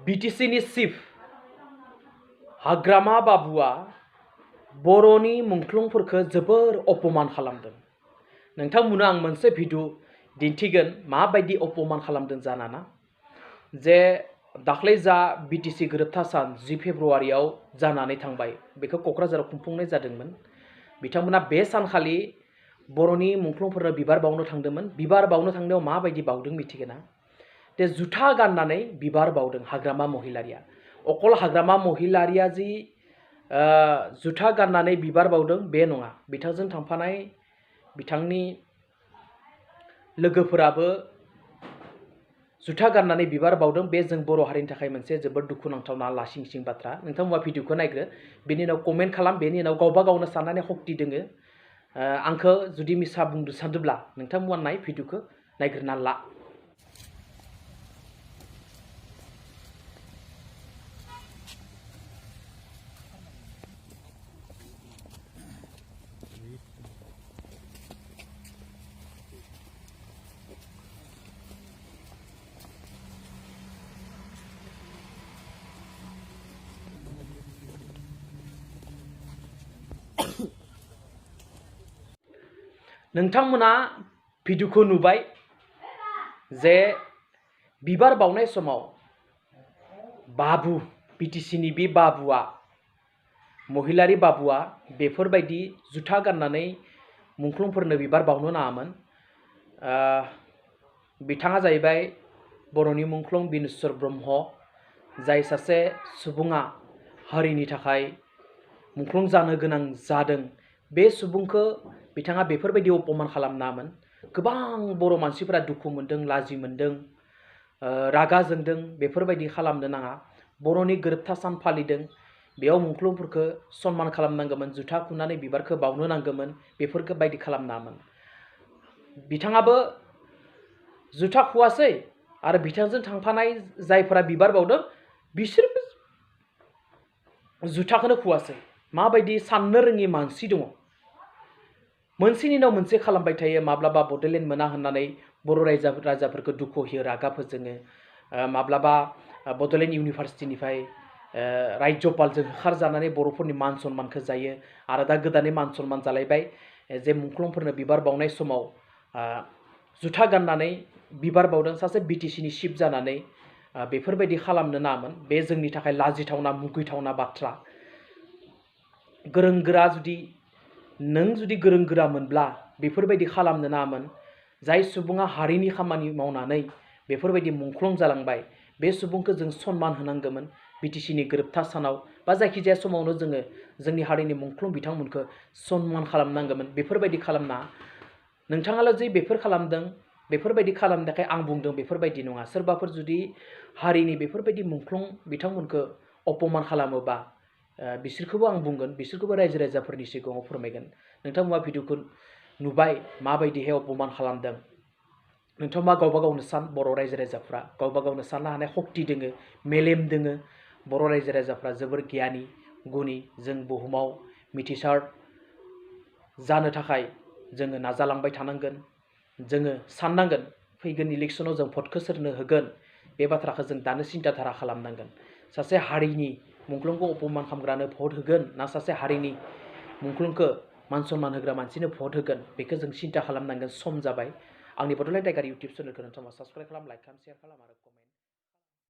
BTCनि chief हाग्रामा बाबुआ बर'नि मुंख्लंफोरखौ जोबोर अपमान खालामदों। नोंथांमोननो आं मोनसे भिडिअ दिन्थिगोन माबायदि अपमान खालामदों जानाना। जे दाख्लै जा BTC गोरोबथा सान 10 फेब्रुआरियाव जानानै थांबाय, बेखौ क'क्राझाराव खुंफुंनाय जादोंमोन। बिथांमोना बे सानखालि बर'नि मुंख्लंफोरनो बिबार बावनो थांदोंमोन। बिबार बावनो थांनायाव माबायदि बावदों मिथिगोना? दे जुथा गाननानै बिबार बावदों हाग्रामा महिलारिया। अकल हाग्रामा महिलारिया जि जुथा गाननानै बिबार बावदों बे नङा, बिथांजों थांफानाय बिथांनि लोगोफोराबो जुथा गाननानै बिबार बावदों। बे जों बर' हारिनि थाखाय मोनसे जोबोद दुखुनांथावना लासिंसिं बाथ्रा। नोंथांमोना भिडिअखौ नायग्रो, बेनि उनाव कमेन्ट खालाम, बेनि उनाव गावबा गावनो साननानै शक्ति दोङो। आंखौ जुदि मिसा बुंनो सानदोंब्ला नोंथांमोना नाय, भिडिअखौ नायग्रोना ला। नोंथांमोना भिडिअखौ नुबाय जे बिबार बावनाय समाव बाबु BTCनि बे बाबुआ, महिलारि बाबुआ बेफोरबायदि जुथा गाननानै मुंख्लंफोरनो बिबार बावनो नाङामोन। बिथाङा जाहैबाय बर'नि मुंख्लं बिनेस्वर ब्रह्म, जाय सासे सुबुङा हारिनि थाखाय मुंख्लं जानो गोनां जादों। बे सुबुंखौ बिथाङा बेफोरबायदि अपमान खालामनाङामोन। गोबां बर' मानसिफोरा दुखु मोनदों, लाजि मोनदों, रागा जोंदों। बेफोरबायदि खालामनो नाङा। बर'नि गोरोबथा सान फालिदों, बेयाव मुंख्लंफोरखौ सन्मान खालामनांगौमोन, जुथा खुनानै बिबारखौ बावनो नांगौमोन। बेफोरखौ बायदि खालामनाङामोन। बिथाङाबो जुथा खुवासै आरो बिथांजों थांफानाय जायफोरा बिबार बावदों बिसोरबो जुथाखौनो खुवासै। माबायदि साननो रोङि मानसि दङ। मोनसेनि उनाव मोनसे खालामबाय थायो। माब्लाबा बड'लेण्ड मोना होननानै बर' राजाफोरखौ दुखु होयो, रागा फोजोङो। माब्लाबा बड'लेण्ड इउनिभारसिटिनिफ्राय रायजोपालजों होखारजानानै बर'फोरनि मान सन्मानखौ जायो। आरो दा गोदानै मान सन्मान जालायबाय जे मुंख्लंफोरनो बिबार बावनाय समाव जुथा गाननानै बिबार बावदों सासे BTCनि चिफ जानानै। बेफोरबायदि खालामनो नाङामोन। बे जोंनि थाखाय लाजिथावना, मुगैथावना बाथ्रा। गोरों गोरा जुदि गोरों गोरा मोनब्ला बेफोरबायदि खालामनो नाङामोन। जाय सुबुङा हारिनि खामानि मावनानै बेफोरबायदि मुंख्लं जालांबाय, बे सुबुंखौ जों सन्मान होनांगौमोन। BTCनि गोरोबथा सानाव बा जायखिजाया समावनो जोङो जोंनि हारिनि मुंख्लं बिथांमोनखौ सन्मान खालामनांगौमोन। बेफोरबायदि खालामना नोंथाङाल' जे बेफोर खालामदों, बेफोरबायदि खालामनो थाखाय आं बुंदों बेफोरबायदि नङा। सोरबाफोर जुदि हारिनि बेफोरबायदि मुंख्लं बिथांमोनखौ अपमान खालामोबा बिसोरखौबो आं बुंगोन, बिसोरखौबो रायजो राजाफोरनि सिगाङाव फोरमायगोन। नोंथांमोना भिडिअखौ नुबाय माबायदिहाय अपमान खालामदों। नोंथांमोना गावबा गावनो सान, बर' रायजो राजाफ्रा गावबा गावनो साननो हानाय शक्ति दोङो, मेलेम दोङो। बर' रायजो राजाफ्रा जोबोर गियानि गुनि। जों बुहुमाव मिथिसार जानो थाखाय जोङो नाजालांबाय थानांगोन। जोङो साननांगोन फैगोन इलेक्सनाव जों भटखौ सोरनो होगोन। बे बाथ्राखौ जों दानो सिन्थाधारा खालामनांगोन। सासे हारिनि मुंख्लंखौ अपमान खालामग्रानो भट होगोन ना सासे हारिनि मुंख्लंखौ मान सन्मान होग्रा मानसिनो भट होगोन, बेखौ जों सिन्था खालामनांगोन। सम जाबाय। आंनि बड'लेण्ड टाइगार इउटुब चेनेलखौ नोंथाङा साबस्क्राइब खालाम, लाइक खालाम, शेयार खालाम आरो कमेन्ट